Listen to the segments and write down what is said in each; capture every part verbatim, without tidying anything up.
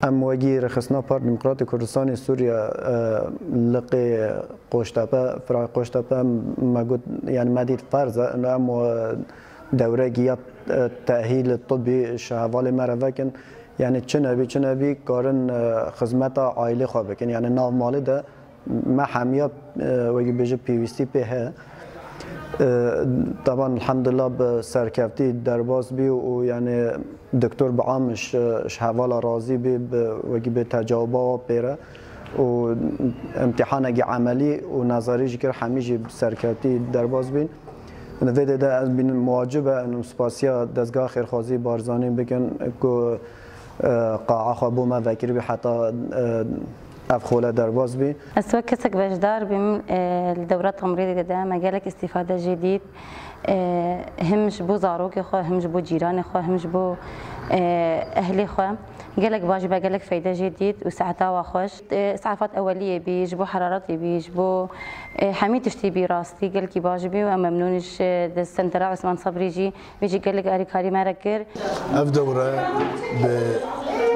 Em wekî Rêxistina Parti Demokratî Kurdistanê Sûriye, e, liqê Qoştepe, Firayê Qoştepe me got, yani me dît ferz e, em, e, dewrekî ya, e, tehîl tibî ji hevalê me re vekin. Yani çi nebî, çi nebî karin, e, xizmeta aîlê xwe bikin. Yani nav malê de me hemiya, e, wekî bêje pêwîstî pê heye. E, Teban elhamdulillah bi serkeftî derbas bî û yani doktor bi am ji, ji hevala razî bî, bi wekî bê tecawuba wa pê re û imtîhanekî emelî û nezerî jî kir, hemî jî bi serkeftî derbas bîn. Vê dê de ez bînim muwacib e, em spasiya dezgeha xêrxwazî Barzanî bikin ku, e, qaa xwe bo me vekiribî heta, e, ev xole derbas bî. Ez wek kesek beşdar bîm, e, li dewra temrîdê de me gelek îstîfade jê dît. E, him ji bo zarokê xwe, him ji bo cîranê xwe, him ji bo, e, ehlê xwe. Gelek baş bî, me gelek feyde jê dît û saeta wa xweş. E, îsafat eweliyê bî, ji bo heraretê bî, ji bo, e, hemî tiştî bî rastî gelkî baş bî û em memnûn in ji, e, di sentera Osman Sabrî jî. Vê jî gelek alîkarî me re kir. Ev dewre bi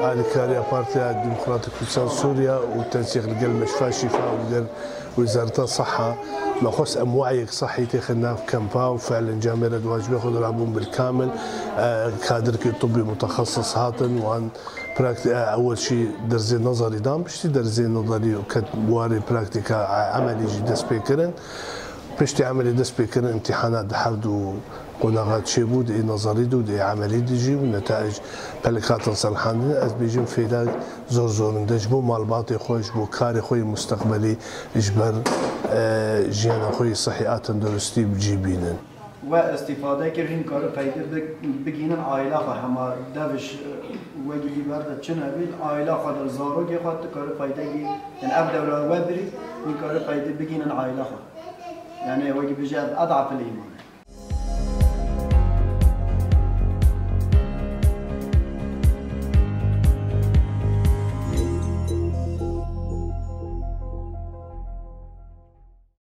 alîkariya Partiya Demokratîk Kurdistan Sûriye û tensîq li gel Meşfa Şîfa û li gel Wezareta Siha me xwest em we'yek sihî têxin nav kempa û fi'len camêre di wacibê xwe de rabûn bil kamil, e, kadirkê tibbî mutexesis hatin, wan prakti-, e, ewel şî derzê nezerî dan, piştî derzê nezerî û ket warê praktîka, e, emelî jî dest pê kirin. Piştî emelî dest pê kirin, îmtîhana di her du qonaxa çêbû, di ê nezerî de û di ê emelî de jî û netayij pelek hatin serhandin. Ez bêjim fêda zor zorinde ji bo malbatê xwe, ji bo karê xwe yê mustaqbelî, ji ber, e, jiyana xwe yê sihî a tenduristî bi cî bînin. We îstîfade kir, hîn kari qeydê bi-, bigînin aîla xwe, hema dev ji wekî bî ber de çi nebî, aîla xwe de, zarokê xwe tu kari qeydekî, yani ev dewra we birî, hîn kari qeydê bigînin aîla xwe. Yani wekî bêje ev ed'a fil îman.